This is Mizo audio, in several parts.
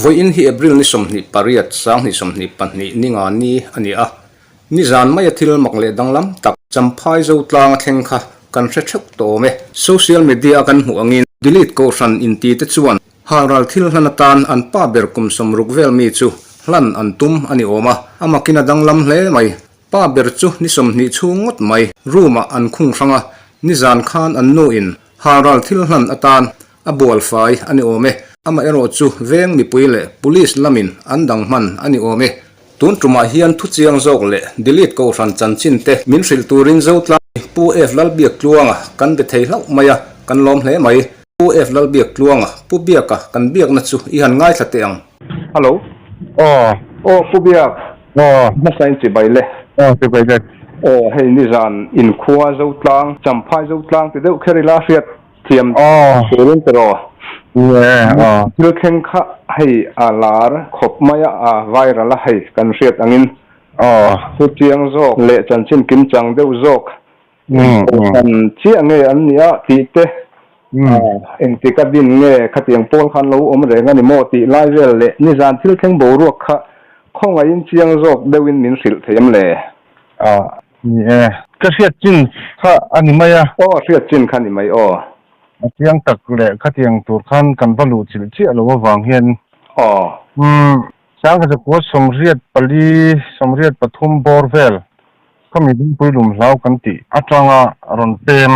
Vawiin hi April ni 28, 2022 ni nga ni a ni a. Nizan maia thil mak leh danglam tak Champhai Zotlang a thleng kha kan hre theuh tawh awm e. Social media a kan hmuh angin delete kohhran inti te chuan halral thil hlan atan an pa ber kum 60 vel mi chu hlan an tum a ni awm a, a makin a danglam hle mai. Pa ber chu ni 20 chhung ngawt mai room ah an khung hrang a, nizan khan an nu in halral thil hlan atan a bual fai a ni awm e. Amaherawh chu veng mipui leh police lamin an dang hman a ni awm e. Tun tumah hian thu chiang zawk leh delete kohhran chanchin te min hrilh turin Zotlai Pu F Lalbiak Tluanga kan be thei hlauh mai a, kan lawm hle mai. Pu F Lalbiak Tluanga, Pu Biaka kan biakna chu i han ngaithla teh ang. Hello. Aw. Aw Pu Biak. Aw. Hmasain chibai le. Aw chibai le. Aw hei nizan inkhua Zotlang, Champhai Zotlang ti deuh kher ila hriat. Thiam turin tiraw? Thil thleng kha hei a lar khawp mai a, a viral a hei kan hriat angin thu chiang zawk leh chanchin kimchang deuh zawk kohhran chiah nge an nih a tih te, engtik a din nge khatiang pawl khan lo awm reng a ni maw tih lai vel leh nizan thil thleng boruak kha khawngaihin chiang zawk deuhin min hrilh thei em le? Ni e, ka hriat chin kha a ni mai a. Aw, hriat chin kha a ni mai aw. A chiang tak leh khatiang tur khan kan va luh chilh chiah lo avang hian. Aw. Umm, Sangkhaza 84, 83 bawr vel kha mi dingpui lum hlau kan tih atanga rawn pem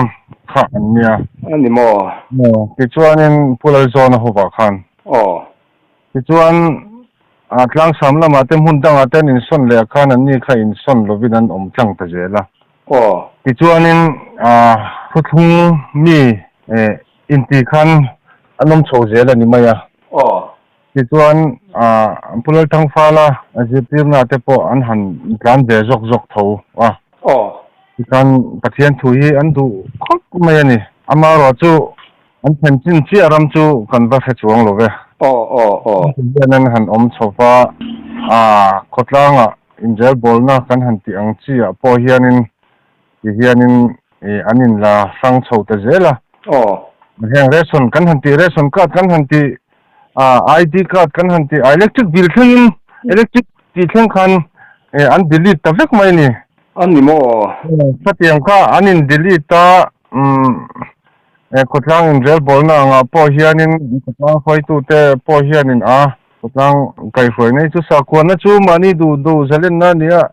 kha an nia. A ni maw? Aw, tichuanin Pu Lalzawna hovah khan. Aw. Tichuan, tlangsam lamah te hmun dangah te an insawn leh khan anni kha insawn lovin an awm tlang ta zel a. Aw. Tichuanin, thuthlung mi inti khan an awm chho zel a ni mai a. Aw. Tichuan, Pu Lalthangfala zirtirna te pawh an han tlan ve zawk zawk tho a. Aw. Tichuan, Pathian thu hi an duh khawp mai a ni. Amaherawhchu, An thlen chin chiah ram chu kan va hre chuang lo ve. Aw aw aw. Hian an han awm chho va, a khawtlangah inrel bawlna kan han tih ang chi ah pawh hianin ti hianin an inla hrang chho ta zel a. Aw. Heng ration kan han tih, ration card kan han tih, ID card kan han tih, electric bill thlengin electric tih thleng khan an delete ta vek mai a ni. A ni maw? Khatiang kha an in delete a, umm. He khawtlang inrelbawlna angah pawh hianin khawtlang hruaitute pawh hianin a khawtlang kaihhruaina hi chu sakhuana chu mahni duh duh zalenna a ni a,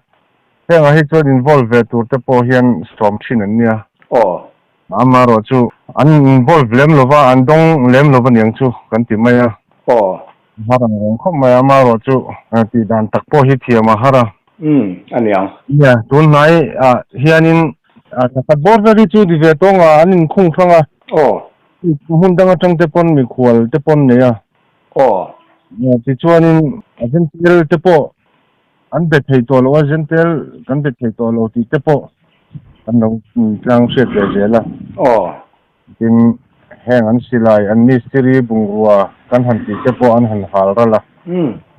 hengah hi chuan involve ve tur te pawh hian sawm thin an nia. Aw. Amaherawh chu an involve lem lova, an dawng lem lova niang chu kan ti mai a. Aw. Har ang reng khawp mai a, amaherawh chu tih dan tak pawh hi thiam a har a. Umm, a niang. Nia, tun hnai ah hianin thakhat bawr vel hi chu ni ve tawng a, an inkhung hrang a. Aw. Hmun dang atang te pawn mikhual te pawn nei a. Aw. Tichuanin a zentel te pawh an be thei tawh lo a, zentel kan be thei tawh lo tih te pawh kan lo tlang hriat ve zel a. Aw. Tin, heng an silai, an mistiri bungrua kan han tih te pawh an han hal ral a.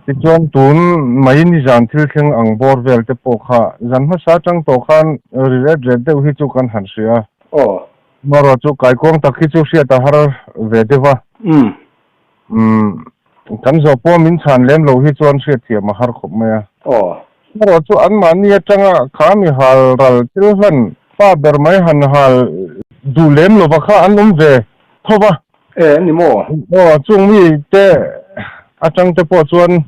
Tichuan, tun mai nizan thil thleng ang bawr vel te pawh kha zan hmasa atang tawh khan ri ret ret deuh hi chu kan han hria a. Aw. Amaherawh chu kaikuang tak hi chu hriat a har ve deuh a. Umm, kan zawh pawh min chhan lem lo hi chuan hriatthiam a har khawp mai a. Aw. Erawh chu anmahni atanga kha mi hal ral thil hlan pa ber mai han hal duh lem lova kha an awm ve tho va. E, ni maw? Aw, chung mi te atang te pawh chuan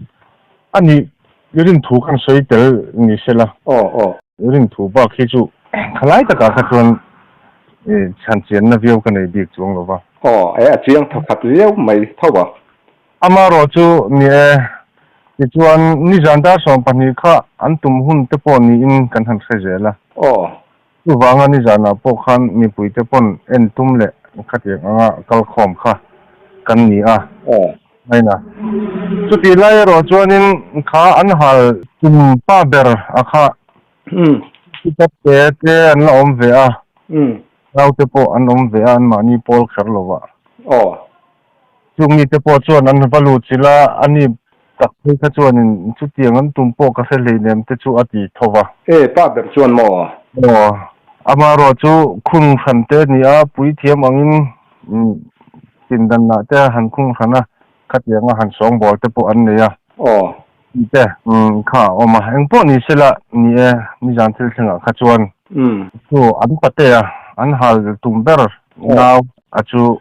a nih rinthu kan sawi tel ni sela. Aw, aw. Rinthu bak hi chu khalai takah kha chuan chhan chianna viau ka nei bik chuang lo va. Aw, e a chiang thawkhat viau mai tho a. Amaherawh chu ni e, tichuan nizan dar 12 kha an tum hun te pawh niin kan han hre zel a. Aw. Chuvanga nizanah pawh khan mipui te pawn en tum leh khatiang anga kalkhawm kha kan ni a. Aw. Maina. Chutih lai erawh chuanin kha an hal tum pa ber a kha Chutah te te an la awm ve a. Naute pawh an awm ve a, anmahni pawl kher lovah. Aw. Chung mite pawh chuan an va lut chilh a, ani tak phei kha chuanin chutiang an tum pawh ka hre hleinem te chu a ti tho va. E, pa ber chuan maw? Aw, amaherawh chu khung hran te a ni a, puithiam angin pindanah te a han khung hran a. Khatianga han sawngbawl te pawh an nei a. Aw. Tih te kha a awm a. Eng pawh ni sela ni e, nizan thil thlengah kha chuan. Chu an patea an hal tum ber nau a chu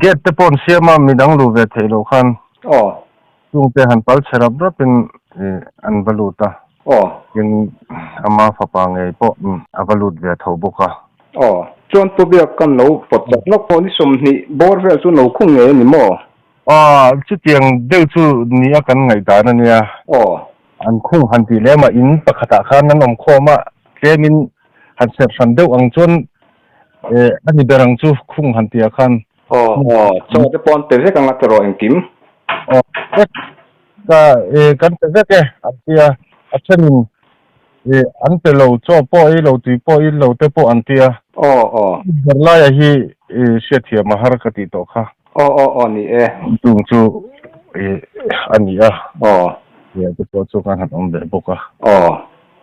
gate te pawh an siam a, midang luh ve theih loh khan. Aw. Chungte han pal chhe rap rapin an va lut a. Aw. Tin, ama fapa ngei pawh a va lut ve tho bawk a. Aw. Chuan Pu Biak kan lo pawt chak lawk pawh ni 20 bawr vel chu no khung ngei a ni maw? Aw, chutiang deuh chu ni a kan ngaihdan a nia. Aw. An khung han tih lem a, in pakhatah khan an awm khawm a, tlemin han serh hran deuh ang chuan a ni ber ang chu khung han tih ah khan. Aw, aw, chaw te pawh an pe vek ang a tiraw engkim? Aw, vek. Ka e kan pe vek e an ti a, a thenin e an pe lo, chaw pawh ei lo, tui pawh in lo te pawh an ti a. Aw, aw. Zarlaia hi e hriatthiam a har ka tih tawh kha. Aw, aw, aw ni e. Chung chu e a ni a. Aw. Tia te pawh chu kan han awm ve bawk a. Aw.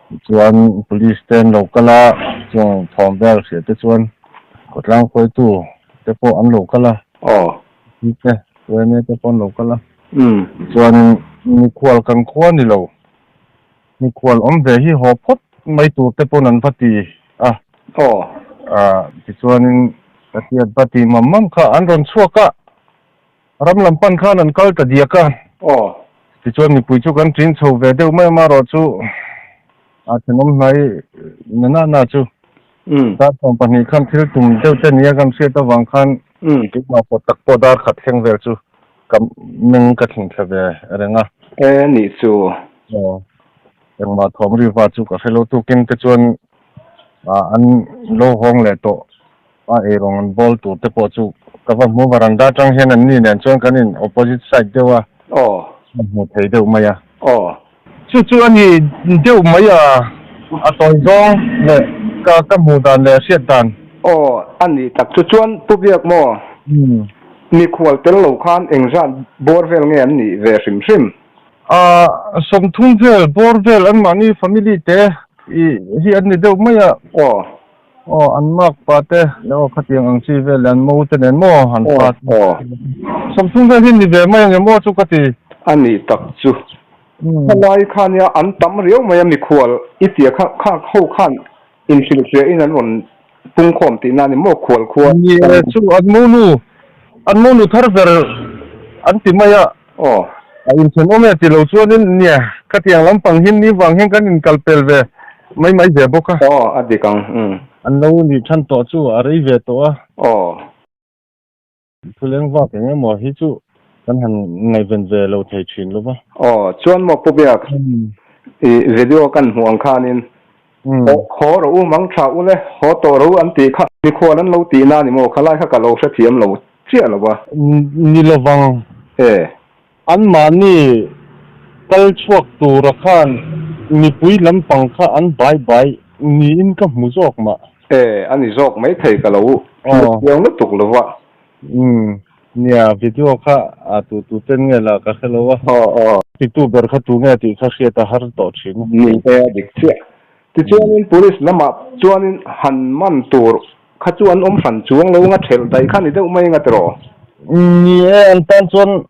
Tichuan police te an lo kal a, chung thawm vel hriat te chuan khawtlang hruaitu te pawh an lo kal a. Aw. Te, Tuaine te pawh an lo kal a. Umm. Tichuan mikhual kan khua ni lo, mikhual awm ve hi haw phawt mai tur te pawn an va ti a. Aw. Ah, tichuanin ka hriat va ti mam mam kha an rawn chhuak a. Ram lam pan khan an kal ta diak a. Aw. Tichuan mipui chu kan ṭin chho ve deuh mai a, amaherawh chu a thenawm hnai na na na chu dar 12 khan thil tum deuh te nia kan hriat avang khan keimah pawh tak pawh dar khat thleng vel chu ka meng ka thleng thla ve reng a. E nih chu. Aw. Engmah thawm riva chu ka hre lo tukin te chuan an lo hawng leh tawh. A eirawng an bawl tur te pawh chu ka va hmu varanda atang hian an ni nen chuan kan in opposite side deuh a. Aw. Ka hmu thei deuh mai a. Aw. Chu chu a ni deuh mai a, a tawi zawng leh ka ka hmuh dan leh a hriat dan. Aw, a ni tak chu chuan Pu Biak maw? Umm. Mikhual tel lo khan engzat bawr vel nge an nih ve hrim hrim? A, 30 vel bawr vel anmahni family te i hi an ni deuh mai a. Aw. Aw, an mak pa te leh aw khatiang ang chi vel leh an mo te nen maw han pa te. Aw. 30 vel hi ni ve mai ang em aw chu ka ti. A ni tak chu. Khalai kha nia an tam riau mai a mikhual i tia kha kha ho khan inhrilhfiah in an rawn pungkhawm tihna a ni maw khual khua. Ni e chu an monu an monu thar ber an ti mai a. Aw. A inthenawm e ti lo chuanin nia khatiang lampang hi ni vang hian kan inkalpel ve mai mai ve bawk a. Aw, a dik ang, umm. An lo nih than tawh chu a rei ve tawh a. Aw. Thuleng vak eng emaw hi chu kan han ngaihven ve lo thei thin lo va. Aw, chuan maw Pu Biak, i video kan hmuh ang khanin haw rawh u, mang tha u le, haw tawh rawh u an tih kha mikhual an lo tih na ni maw, khalai kha ka lo hrethiam lo chiah lo a. Ni lovang. E. Anmahni kal chhuak tura khan mipui lampang kha an bai bai niin ka hmu zawk mah. E, a ni zawk maithei ka lo hmu chiang lutuk lo va. Umm, nia video kha a tu tu ten nge lah ka hre lo a. Aw aw. Titu ber kha tu nge tih kha hriat a har tawh thin. Ni e, a dik chiah. Tichuanin police lamah chuanin han man tur kha chu an awm hran chuang lo nga thelh daih kha ni deuh mai nga tiraw? Ni e, an tan chuan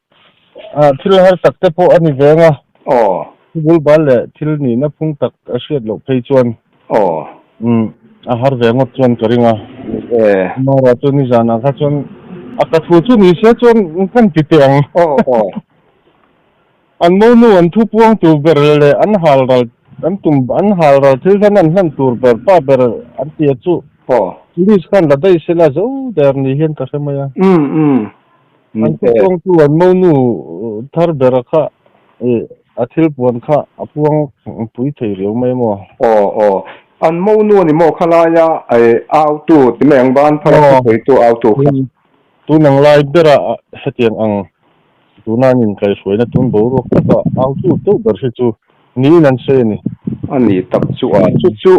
thil har tak te pawh a ni ve ang a. Aw. Thubul bal leh thil nihna phung tak a hriat loh phei chuan. Aw. Umm, a har ve ngawt chuan ka ring a. Ni e. Amaherawh chu nizanah kha chuan a ka thu chu ni se chuan kan ti teh ang. Aw aw. An monu an thu puang tur ber leh an hal ral an tum an hal ral thil hlan an hlan tur ber pa ber an ti a chu Aw. Police khan la daih sela zo der ni hian ka hre mai a. Umm umm. An thu puang tu an monu thar ber a kha ih a thil puan kha a puang pui thei riau mai maw? Aw aw. An monu a ni maw khalaia au tu ti mai ang ban phar a thusawitu au tu kha. Tun ang lai bera hetiang ang tuna an inkaihhruaina tun boruak taka au tu deuh ber hi chu niin an sawi a ni. A ni tak chu a, chu chu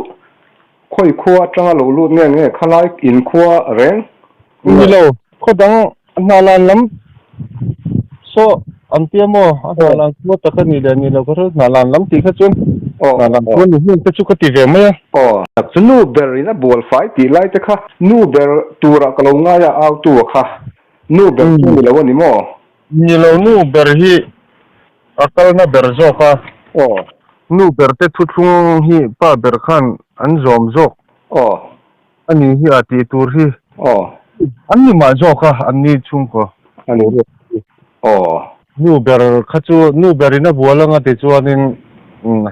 khawi khua atanga lo lut nge nge khalai in khua reng? Ni lo, khaw dang hnalan lam saw an tia maw? A hnalan khua tak a ni leh ni lo ka hre, hnalan lam tih kha chuan hnalan khua ni hmun te chu ka ti ve mai a. Aw, tak chu nu ber in a bual fai tih lai te kha nu ber turah ka lo ngai a, au tu a kha nu ber chu ni lo a ni maw? Ni lo nu ber hi a kalna ber zawk a. Aw. Nu ber te thuthlung hi pa ber khan an zawm zawk. Aw. A ni hi a tih tur hi. Aw. An ni mah zawk a, an ni chhungkaw. A ni. Aw. Nu ber kha chu nu berin a bual anga ti chuanin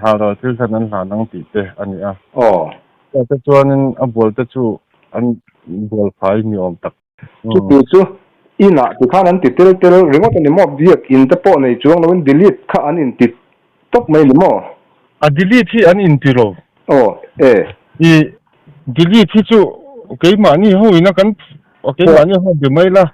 halral thil khan an hlan ang tih te a ni a. Aw. Chutah chuanin a bual te chu an bual fai ni awm tak. Chuti chu inah tikhan an ti tel tel ringawt a ni maw? Biak in te pawh nei chuang loin delete kha an inti tawp mai ni maw? A delete hi an inti lo. Aw e. I delete hi chu keimahni ho ina kan keimahni ho be mai la.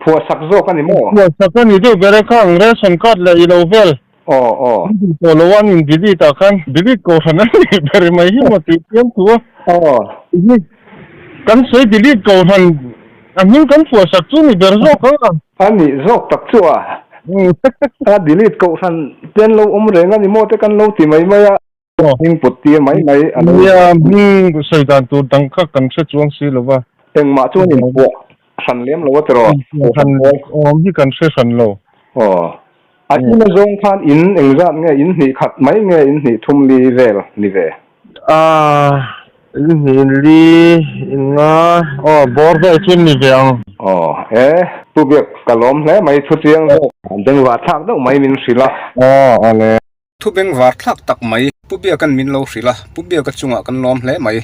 Phuahsak zawk a ni maw? Phuahsak a ni deuh ber e khang ration card leh i lo vel. Aw aw. An duh tawh lo a an in delete ah khan delete kohhran a nih ber mai hi maw tih chiam thu a. Aw. Hi kan sawi delete kohhran a hming kan phuah sak chu ni ber zawk ang a. A nih zawk tak chu a. A delete kohhran te an lo awm reng a ni maw te kan lo ti mai mai a. Hming put tir mai mai a lo. Nia hming sawi dan tur dang kha kan hre chuang si lo va. Engmah chuan inphuah hran lem lo a tiraw? Inphuah hran awm hi kan hre hran lo. Aw. A ina zawng khan in engzat nge in hnih khat mai nge in hnih thum li vel ni ve? Aaa in hnih li in nga aw bawr vel chu ni ve ang. Aw e Pu Biak ka lawm hle mai thu chiang zawk. Bengvar thlak deuh mai min hrilh a. Aw awle. Thu bengvar thlak tak mai Pu Biaka'n min lo hrilh a, Pu Biaka chungah kan lawm hle mai.